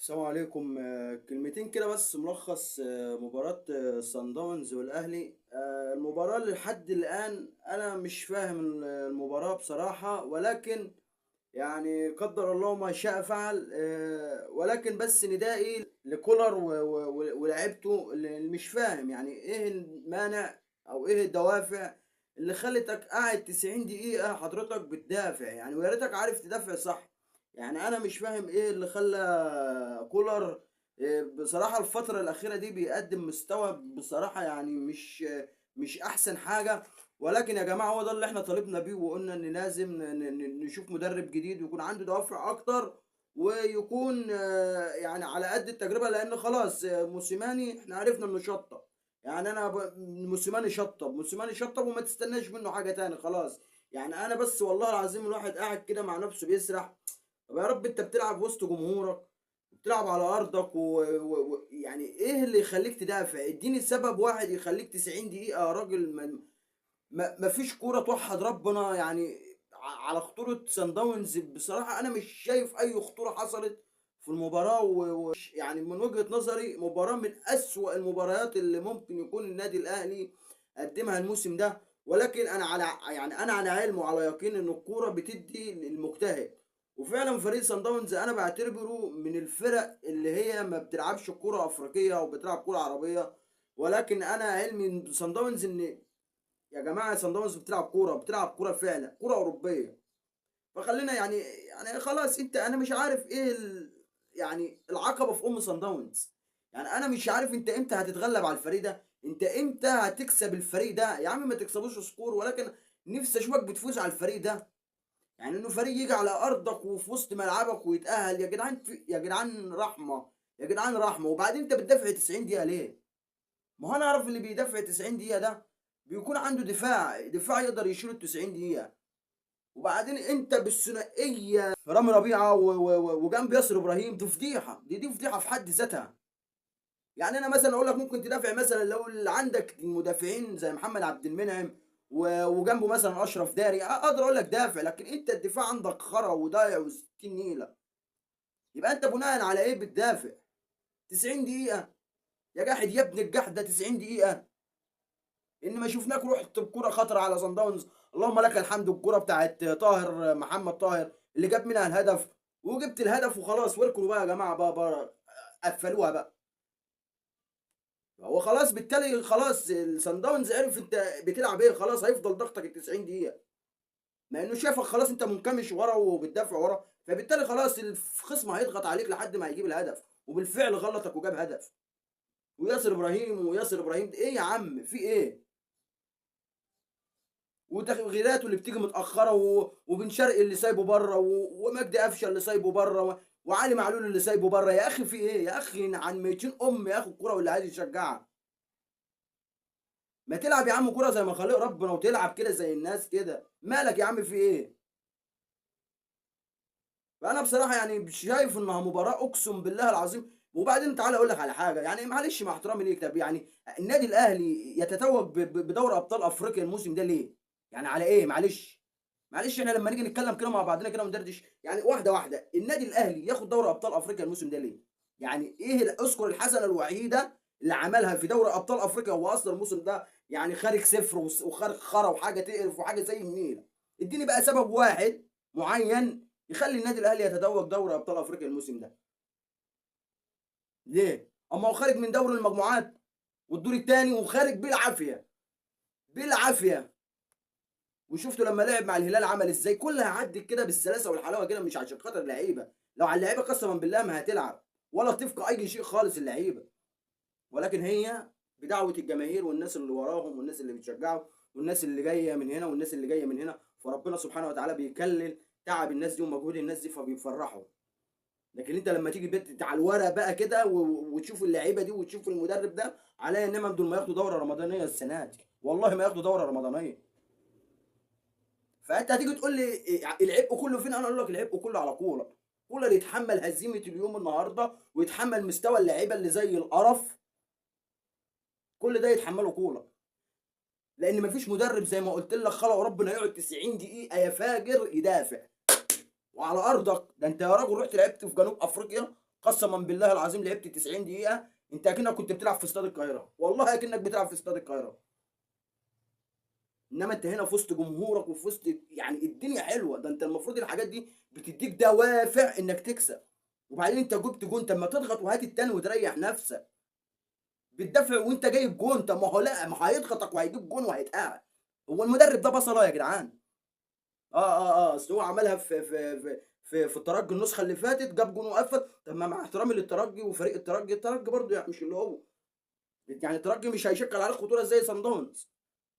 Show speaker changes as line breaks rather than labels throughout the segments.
السلام عليكم. كلمتين كده بس ملخص مباراة صن داونز والأهلي. المباراة اللي لحد الآن أنا مش فاهم المباراة بصراحة، ولكن يعني قدر الله ما شاء فعل. ولكن بس ندائي لكولر ولاعيبته اللي مش فاهم يعني إيه المانع أو إيه الدوافع اللي خلتك قاعد 90 دقيقة حضرتك بتدافع، يعني ويا ريتك عارف تدافع صح. يعني انا مش فاهم ايه اللي خلى كولر بصراحة الفترة الأخيرة دي بيقدم مستوى بصراحة يعني مش أحسن حاجة. ولكن يا جماعة هو ده اللي احنا طالبنا بيه، وقلنا إن لازم نشوف مدرب جديد ويكون عنده دوافع أكتر، ويكون يعني على قد التجربة، لأن خلاص موسيماني احنا عرفنا إنه شطب. يعني أنا موسيماني شطب، موسيماني شطب، وما تستناش منه حاجة تاني خلاص. يعني أنا بس والله العظيم الواحد قاعد كده مع نفسه بيسرح. طب يا رب انت بتلعب وسط جمهورك، بتلعب على ارضك يعني ايه اللي يخليك تدافع؟ اديني سبب واحد يخليك 90 دقيقة يا راجل. ما فيش كورة توحد ربنا يعني على خطورة سان داونز. بصراحة انا مش شايف اي خطورة حصلت في المباراة، يعني من وجهة نظري مباراة من اسوأ المباريات اللي ممكن يكون النادي الاهلي قدمها الموسم ده. ولكن انا على علم وعلى يقين ان الكورة بتدي للمجتهد، وفعلا فريق صن داونز انا بعتبره من الفرق اللي هي ما بتلعبش كرة افريقية او بتلعب كرة عربية. ولكن انا علمي ان صن داونز، ان يا جماعة صن داونز بتلعب كورة، بتلعب كورة فعلا، كورة اوروبية. فخلينا يعني خلاص، انت انا مش عارف ايه يعني العقبة في ام صن داونز. يعني انا مش عارف انت امتى هتتغلب على الفريق ده، انت امتى هتكسب الفريق ده يا عم. ما تكسبوش score، ولكن نفسي اشوفك بتفوز على الفريق ده. يعني انه فريق يجي على ارضك وفي وسط ملعبك ويتاهل، يا جدعان، يا جدعان رحمه، يا جدعان رحمه. وبعدين انت بتدافع 90 دقيقة ليه؟ ما هو انا اعرف اللي بيدافع 90 دقيقة ده بيكون عنده دفاع يقدر يشيل ال 90 دقيقة. وبعدين انت بالثنائيه رامي ربيعة وجنب ياسر ابراهيم، دي فضيحة، دي فضيحة في حد ذاتها. يعني انا مثلا اقول لك ممكن تدافع مثلا لو اللي عندك مدافعين زي محمد عبد المنعم وجنبه مثلا اشرف داري، اقدر اقول لك دافع، لكن انت الدفاع عندك خرا وضايع وستين نيله. يبقى انت بناء على ايه بتدافع 90 دقيقة يا جاحد يا ابن الجحده؟ 90 دقيقة ان ما شفناك رحت بكره خطره على صن داونز، اللهم لك الحمد. الكره بتاعت طاهر محمد طاهر اللي جاب منها الهدف، وجبت الهدف وخلاص، واركنوا بقى يا جماعة بقى قفلوها بقى. هو خلاص بالتالي خلاص الصن داونز عرف انت بتلعب ايه، خلاص هيفضل ضغطك ال 90 دقيقة، مع انه شافك خلاص انت منكمش ورا وبتدافع ورا، فبالتالي خلاص الخصم هيضغط عليك لحد ما هيجيب الهدف، وبالفعل غلطك وجاب هدف. وياسر ابراهيم، وياسر ابراهيم ايه يا عم في ايه؟ وتغييراته اللي بتيجي متاخرة، وبن شرقي اللي سايبه بره، ومجدي قفشه اللي سايبه بره، وعلي معلول اللي سايبه بره. يا اخي في ايه يا اخي؟ عن 200 ام يا اخي الكورة واللي عايز يشجعها. ما تلعب يا عم كورة زي ما خلق ربنا، وتلعب كده زي الناس كده، مالك يا عم في ايه؟ فانا بصراحة يعني شايف انها مباراة اقسم بالله العظيم. وبعدين تعالى اقول لك على حاجة، يعني معلش مع احترامي ليك، طب يعني النادي الاهلي يتتوج بدوري ابطال افريقيا الموسم ده ليه؟ يعني على ايه؟ معلش معلش، احنا لما نيجي نتكلم كده مع بعضنا كده وندردش يعني واحدة واحدة، النادي الاهلي ياخد دوري ابطال افريقيا الموسم ده ليه؟ يعني ايه اذكر الحسنة الوحيدة اللي عملها في دوري ابطال افريقيا؟ هو اصلا الموسم ده يعني خارج صفر وخارج خرا وحاجه تقرف وحاجه زي النيله. اديني بقى سبب واحد معين يخلي النادي الاهلي يتتوج دوري ابطال افريقيا الموسم ده ليه؟ اما هو خارج من دوري المجموعات والدور الثاني، وخارج بالعافية بالعافية. وشفتوا لما لعب مع الهلال عمل ازاي؟ كلها عدت كده بالسلاسه والحلاوه كده، مش عشان خاطر اللعيبة، لو على اللعيبة قسما بالله ما هتلعب ولا تفقه اي شيء خالص اللعيبة، ولكن هي بدعوة الجماهير والناس اللي وراهم والناس اللي بتشجعهم والناس اللي جاية من هنا والناس اللي جاية من هنا، فربنا سبحانه وتعالى بيكلل تعب الناس دي ومجهود الناس دي فبيفرحوا. لكن انت لما تيجي بيت على الورق بقى كده وتشوف اللعيبة دي وتشوف المدرب ده، عليا انما دول ما ياخدوا دوره رمضانيه السنة دي، والله ما ياخدوا دوره رمضانيه. فانت هتيجي تقول لي العبء كله فين؟ انا اقول لك العبء كله على كولر. كولر يتحمل هزيمة اليوم النهارده ويتحمل مستوى اللعيبة اللي زي القرف، كل ده يتحمله كولر، لان مفيش مدرب زي ما قلت لك خلق ربنا يقعد 90 دقيقة يا فاجر يدافع وعلى ارضك. ده انت يا راجل رحت لعبت في جنوب افريقيا قسما بالله العظيم لعبت 90 دقيقة انت اكنك كنت بتلعب في استاد القاهرة، والله اكنك بتلعب في استاد القاهرة. انما انت هنا في وسط جمهورك وفي وسط يعني الدنيا حلوة، ده انت المفروض الحاجات دي بتديك دوافع انك تكسب. وبعدين انت جبت جون، طب ما تضغط وهات التاني وتريح نفسك. بتدافع وانت جايب جون، طب ما هو لا، ما هيضغطك وهيجيب جون وهيتقعد. هو المدرب ده بصله يا جدعان. اصل هو عملها في في في في, في الترجي النسخة اللي فاتت، جاب جون وقفل. طب ما مع احترامي للترجي وفريق الترجي، الترجي برضه يعني مش اللي هو يعني الترجي مش هيشكل عليه خطورة زي صن داونز.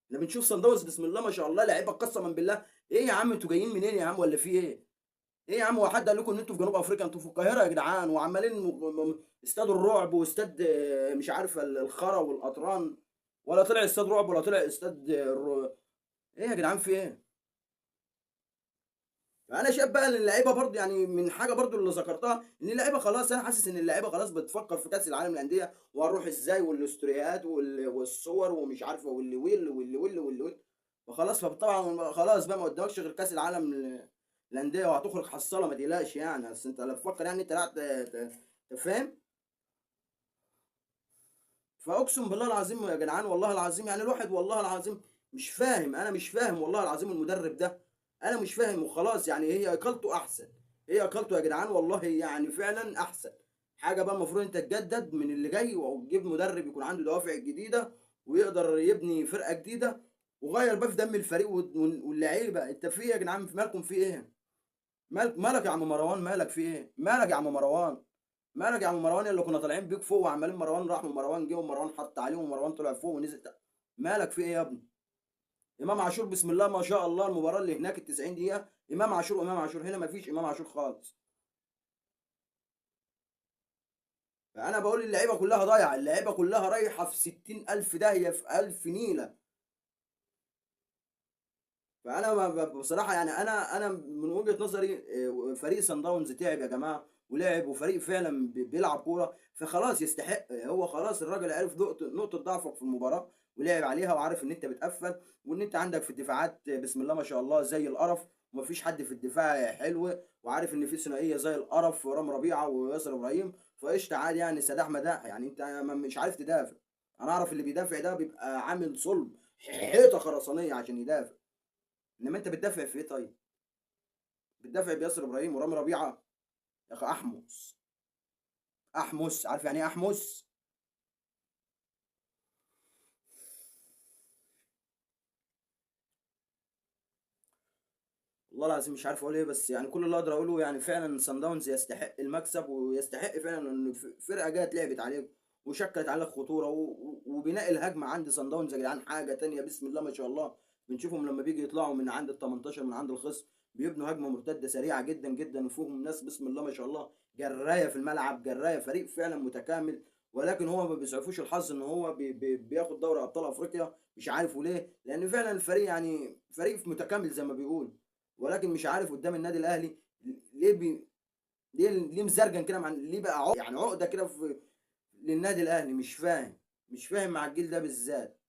لما بنشوف صن داونز بسم الله ما شاء الله لعيبة قسما بالله. ايه يا عم انتوا جايين منين يا عم ولا في ايه؟ ايه يا عم، هو حد قال لكم ان انتوا في جنوب افريقيا؟ انتوا في القاهرة يا جدعان، وعمالين استاد الرعب واستاد مش عارف الخرا والقطران، ولا طلع استاد رعب ولا طلع استاد ايه يا جدعان في ايه؟ انا شايف بقى ان اللعيبة برضه يعني من حاجة برضه اللي ذكرتها، ان اللعيبة خلاص، انا حاسس ان اللعيبة خلاص بتفكر في كاس العالم للاندية، وهنروح ازاي، والاستوريات والصور ومش عارفه واللي ويل واللي ويل واللي ويل، وخلاص. فطبعا خلاص بقى ما قدامكش غير كاس العالم للاندية، وهتخرج حصاله ما تقلقش يعني. بس انت لو تفكر يعني انت لا فاهم. فاقسم بالله العظيم يا جدعان، والله العظيم يعني الواحد والله العظيم مش فاهم، انا مش فاهم والله العظيم المدرب ده انا مش فاهم وخلاص. يعني هي اقالته احسن، هي اقالته يا جدعان والله يعني فعلا احسن حاجة. بقى المفروض انت تجدد من اللي جاي، وتجيب مدرب يكون عنده دوافع جديدة ويقدر يبني فرقه جديدة، وغير بقى في دم الفريق واللعيبة. انت في ايه يا جدعان؟ مالكم في ايه؟ مالك يا عم مروان؟ مالك في ايه؟ مالك يا عم مروان؟ مالك يا عم مروان اللي كنا طالعين بيك فوق وعمالين مروان راح ومروان جه ومروان حط عليه ومروان طلع فوق ونزل. مالك في ايه يا ابني؟ امام عاشور بسم الله ما شاء الله المباراة اللي هناك ال 90 دقيقة امام عاشور، امام عاشور هنا ما فيش امام عاشور خالص. فانا بقول اللعيبة كلها ضايعة، اللعيبة كلها رايحة في 60,000 داهية في 1000 نيله. فانا بصراحة يعني انا من وجهه نظري فريق صن داونز تعب يا جماعة ولعب، وفريق فعلا بيلعب كورة، فخلاص يستحق. هو خلاص الراجل عرف نقطة ضعفك في المباراة ولعب عليها، وعارف ان انت بتقفل، وان انت عندك في الدفاعات بسم الله ما شاء الله زي القرف، ومفيش حد في الدفاع حلو، وعارف ان في ثنائية زي القرف ورام ربيعة وياسر ابراهيم، فقشطه عادي يعني سداح مداح يعني. انت مش عارف تدافع. انا اعرف اللي بيدافع ده بيبقى عامل صلب حيطة خرسانيه عشان يدافع، انما انت بتدافع في ايه؟ طيب بتدافع بياسر ابراهيم ورام ربيعة يا اخي. احمس احمس، عارف يعني ايه احمس؟ والله العظيم مش عارف اقول ايه، بس يعني كل اللي اقدر اقوله يعني فعلا صن داونز يستحق المكسب، ويستحق فعلا ان فرقه جت لعبت عليك وشكلت عليك خطورة، وبناء الهجمة عند صن داونز يا جدعان حاجة تانية بسم الله ما شاء الله. بنشوفهم لما بيجي يطلعوا من عند ال 18 من عند الخصم بيبنوا هجمة مرتدة سريعة جدا جدا، وفيهم ناس بسم الله ما شاء الله جرايه في الملعب، جرايه، فريق فعلا متكامل. ولكن هو ما بيسعفوش الحظ ان هو بياخد دوري ابطال افريقيا، مش عارف ليه، لان فعلا الفريق يعني فريق متكامل زي ما بيقول، ولكن مش عارف قدام النادي الاهلي ليه ليه مزرجن كده، مع ليه بقى يعني عقده كده للنادي الاهلي. مش فاهم، مش فاهم مع الجيل ده بالذات.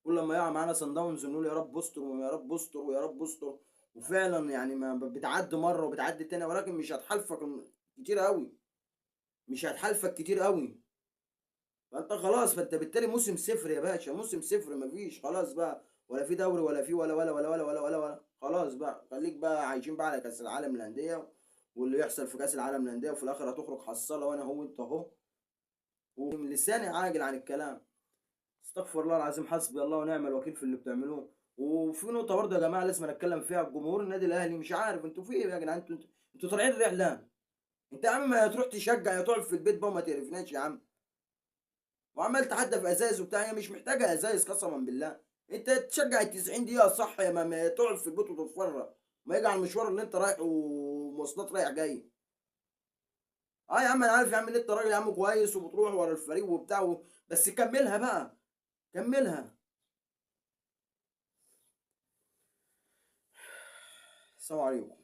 كل لما يقع معانا صن داونز نقول يا رب استر ويا رب استر ويا رب استر، وفعلا يعني ما بتعدي مرة وبتعدي التانية، ولكن مش هتحالفك كتير قوي، مش هتحالفك كتير قوي. فانت خلاص، فانت بالتالي موسم صفر يا باشا، موسم صفر، مفيش خلاص بقى، ولا في دوري ولا في ولا ولا ولا ولا ولا ولا ولا، خلاص بقى خليك بقى عايشين بقى على كاس العالم للاندية واللي يحصل في كاس العالم للاندية، وفي الاخر هتخرج حصاله وانا هو انت اهو. ولساني عاجل عن الكلام، استغفر الله العظيم، حسبي الله ونعم الوكيل في اللي بتعملوه. وفي نقطة برضه يا جماعة لازم نتكلم فيها، جمهور النادي الاهلي مش عارف انتوا في ايه يا جدعان، انتوا طالعين رحله. انت يا عم ما تروح تشجع، يا تقعد في البيت بقى وما تقرفناش يا عم، وعمال تحدى في ازايز وبتاع، هي مش محتاجه ازايز قسما بالله. انت تشجع ال 90 دقيقة صح، يا ما تقعد في البيت وتتفرج، ما يجي على المشوار اللي انت رايح ومواصلات رايح جاي. يا عم انا عارف يا عم ان انت راجل يا عم كويس وبتروح ورا الفريق وبتاع، بس كملها بقى، كملها. السلام عليكم.